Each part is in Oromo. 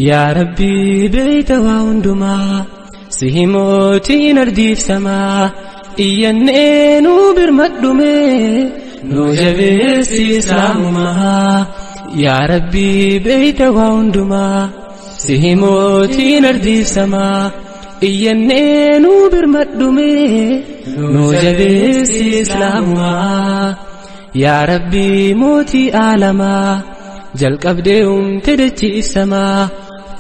Yaa Rabbii beeyta waa hundumaa si himootiin ardiif samaa iyyannee nuu birmadhume nuu jabeessi islaamumaa. Yaa Rabbii beeyta waa hundumaa si himootiin ardiif samaa iyyannee nuu birmadhume nuu jabeessi islaamumaa. Yaa Rabbii mootii aalamaa jalqabdee uumte dachii ibsamaa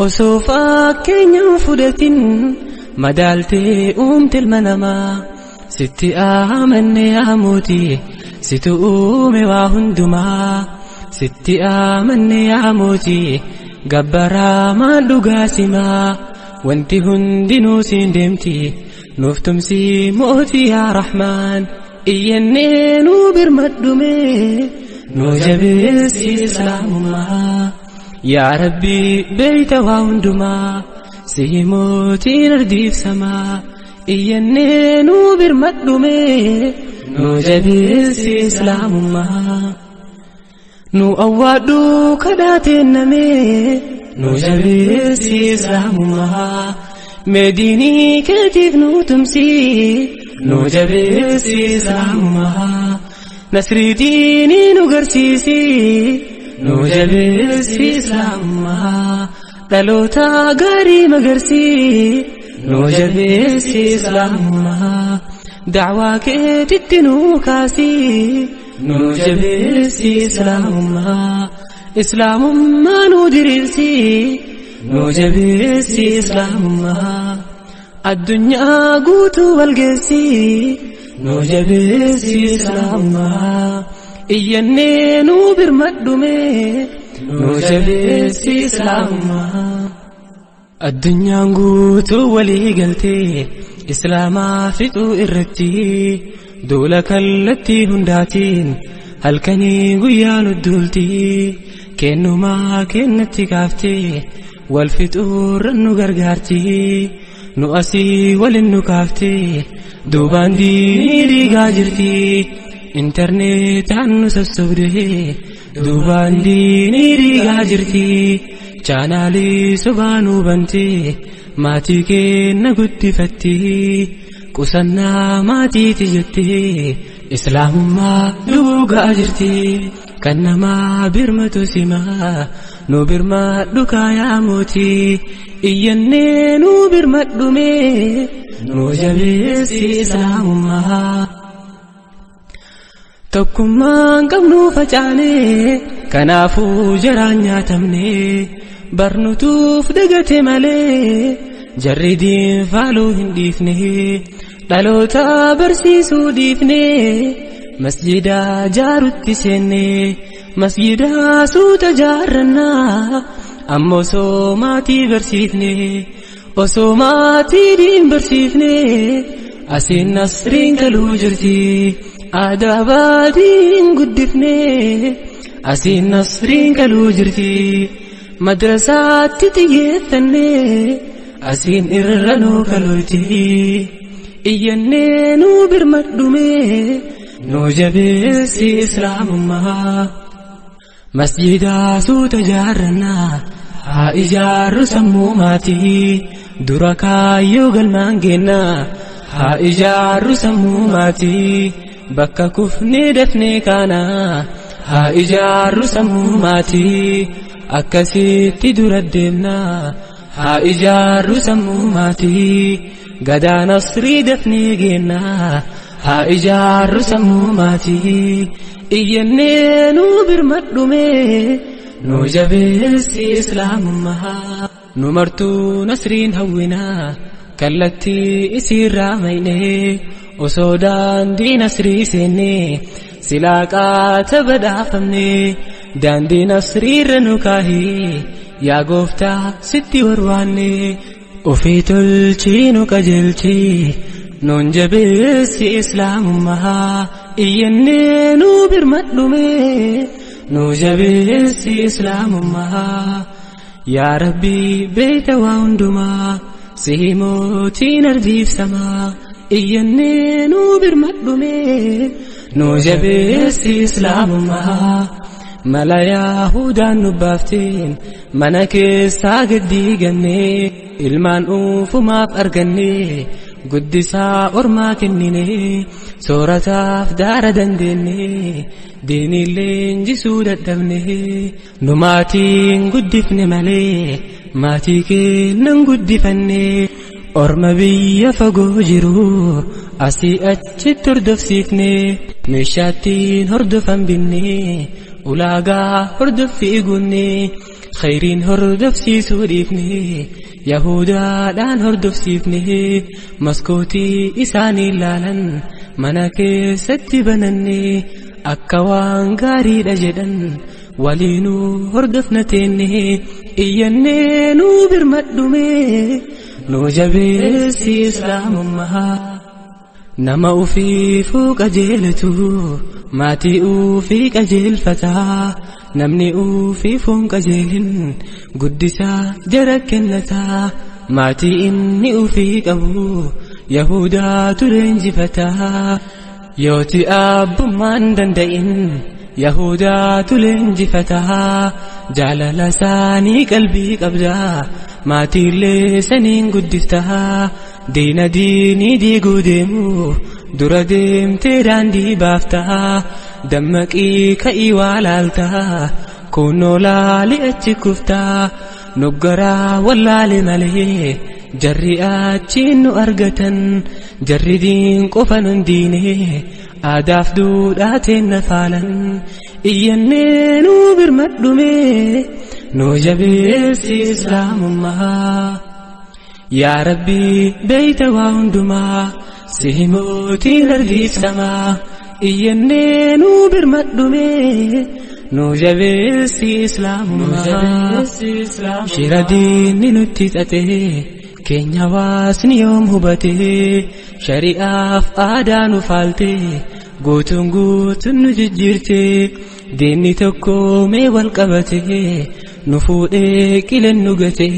osoo fakkeenyaan fudhatin madaaltee uumte ilma namaa. Sitti amanne yaa mootii situ uume waa hundumaa. Sitti amanne yaa mootii gabbaraa maal dhugaa simaa. Wanti hundinuu siin deemti nuuf tumsii mootii yaa Rahmaan. Iyyannee nuu birmadhume nuu jabeessi islaamummaa. Yaa Rabbii beeyta waa hundumaa si mootiin ardiif samaa iyyannee nuu birmadhume nuu jabeessi islaamummaa. Nu awwaadhu kadhaateenname nuu jabeessi islaamummaa. Meediinii keetiif nuu tumsii nuu jabeessi islaamummaa. Nasrii diinii nu garsiisi nuu jabeessi islaamummaa. Dhaloota gaarii magarsii nuu jabeessi islaamummaa. Dacwaa keetitti nuu kaasii nuu jabeessi islaamummaa. Islaamummaa nuu diriirsii nuu jabeessi islaamummaa. Addunyaa guutuu walgeessii nuu jabeessi islaamummaa. Iyyannee nuu birmadhume nuu jabeessi islaamummaa. Addunyaan guutuu walii galtee islaamaa fixuu irratti duula kallattii hundaatiin halkanii guyyaa nudduulti kennumaa kennatti kaaftee wal fixuurra nu gargaarti nu asii walin nu kaaftee duubaan diinii dhiigaa jirti intarneetaan nu sassobdee duubaan diinii dhiigaa jirti chaanaalii sobaa nu bantee maatii keenna guddifatti qusannaa maatiiti jettee islaamummaa duugaa jirti kan namaa birmatu simaa nu birmadhu kaayaa mootii iyyannee nu birmadhume nu jabeessi islaamummaa. Tokkummaan qabnu facaane kanaafuu jaraan nyaatamne barnutuuf dagate malee jarri diinfaaluu hin dhiifne dhaloota barsiisuu dhiifne masjida jaarutti seenne masjida suuta jaarrannaa amma osoo maatii barsiifne osoo maatii diin barsiifne asiin nasriin galuu jirti. Aadaa baadiin guddifne asiin nasriin galuu jirti. Madrasaatti xiyyeeffanne asiin irra nuu kaluuti. Iyyannee nuu birmadhume nuu jabeessi islaamummaa. Masjida suuta jaarrannaa haa ijaarru sammuu maatii dura kaayyoo galmaan geennaa haa ijaarru sammuu maatii. Bakka kufnee dafnee kaana haa ijaarru sammuu maatii akkasitti dura deemnaa haa ijaarru sammuu maatii gadaa nasrii dafnee geennaa haa ijaarru sammuu maatii iyyannee nuu birmadhume nuu jabeessi islaamummaa. Nu martuu nasriin hawwinaa kallattii isiirraa maynee osoo daandii nasrii seennee silaa qaata badhaafamne daandii nasriirra nu kaahii yaa gooftaa sitti warwaanne ofii tolchii nu qajeelchii nuun jabeessi islaamummaa. Iyyannee nuu birmadhume nuu jabeessi islaamummaa. Yaa Rabbii beeyta waa hundumaa sihi mootiin ardiif samaa. Iyyannee nuu birmadhume nuu jabeessi islaamummaa. Mala yaahudaan nu baafteen mana keessaa gad diigannee ilmaan uufumaaf arganne guddisaa ormaa kennine soorataaf daara dandeenne diinii leenjisuu dadhabne nu maatiin guddifne malee maatii kennan guddifanne orma biyya fagoo jiru asii achitti hordofsiifne meeshaattiin hordofan binne ulaagaa hordoffii guunne khayriin hordofsiisuu dhiifne yahudaadhaan hordofsiifne maskootii isaanii ilaalan mana keessatti bananne akka waan gaariidha jedhan waliinuu hordofna teenne iyyannee nuu birmadhume nuu jabeessi islaamummaa. Nama ufiifuu qajeelatu maatii ufii qajeelfataa namni ufiifuun qajeelin guddisaa jara kennataa maatii inni ufii qabu yahudaatu leenjifataa yooti abbummaan danda'in yahudaatu leenjifataa jaalala isaanii qalbii qabdaa maatiilee saniin guddiftaa diina diinii diiguu deemu dura deemtee daandii baaftaa dammaqii ka'ii waa laaltaa kunnoo laali achi kuftaa nuggaraa wallaale malee jarri achiin nu argatan jarri diin qofa nun diine aadaaf duudhaa teenna faalan iyyannee nuu birmadhume nuu jabeessi islaamummaa. Yaa Rabbii beeyta waa hundumaa sihi mootiin ardiif samaa iyyannee nuu birmadhume nuu jabeessi islaamummaa. Shira diinni nutti xaxe keenya waasni yoom hubate shari'aaf aadaa nu faalte guutuun guutuun nu jijjiirte diinni tokko mee wal qabate nu fuudhee qileen nu gate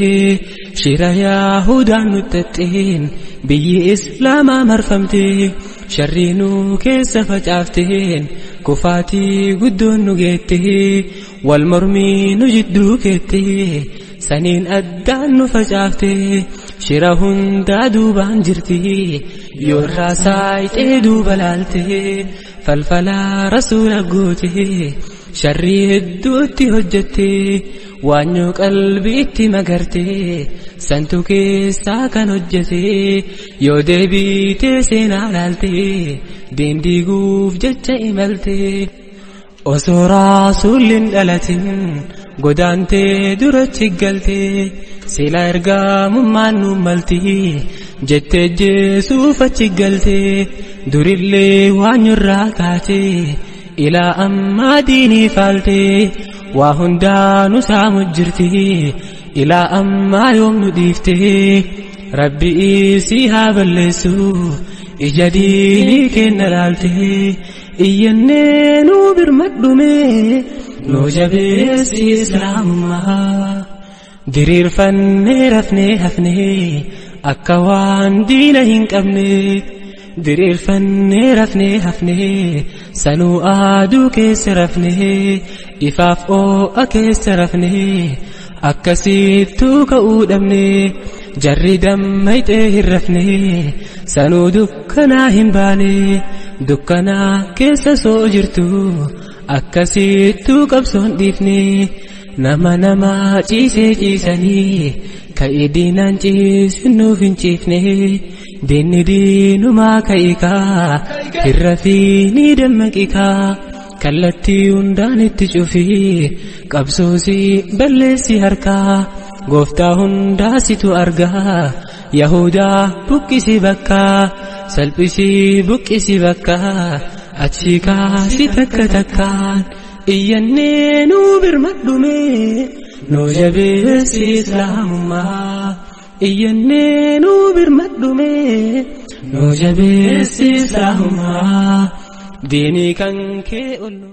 shira yaahudaan nu xaxxeen biyyi islaamaa marfamte sharrii nu keessa facaafteen kufaatii guddoon nu geette wal mormii nu jidduu keette saniin addaan nu facaafte shira hundaa duubaan jirti yoorraa saayixee duuba laalte falfalaa rasuula goote sharrii hedduutti hojjette waanyoo qalbii itti magarte santu keessaa kan hojjete yoo deebiitee seenaa laalte diindiiguuf jecha imalte osoo rasuulli dhalatin godaantee durachi galte sila ergamummaan nu malti jettee jeesuuf achi galte durillee waanyurraa kaate ilaa ammaa diinii faalte waa hundaa nu saamu jirti ilaa ammaa yoom nu dhiifte rabbi isii haa balleessu ija diinii kenna laalte iyyannee nuu birmadhume nuu jabeessi islaamummaa. Diriirfannee rafnee hafnee akka waan diina hin qabne diriirfannee rafnee hafnee sanuu aduu keessa rafnee ifaaf oo'a keessa rafnee akkasittuu ka'uu dhabne jarri dammayxee hin rafne sanuu dukkanaa hin baane dukkanaa keessa soo jirtu akkasittuu qabsoon dhiifne nama namaa ciisee ciisanii ka'ii diinaan ciisinnuuf hin ciifne diinni diinumaa ka'ikaa hirra fi ni dammaqikaa kallattii hundaan itti cufii qabsoosii balleessi harkaa gooftaa hundaa situ argaa yahudaa buqqisi bakkaa salphisii buqqisi bakkaa achi kaasi takka takkaan iyyannee nuu birmadhume nuu jabeessi islaamummaa iyyannee nuu birmadhume nuu jabeessi islaamummaa. Diinii kan kee ol.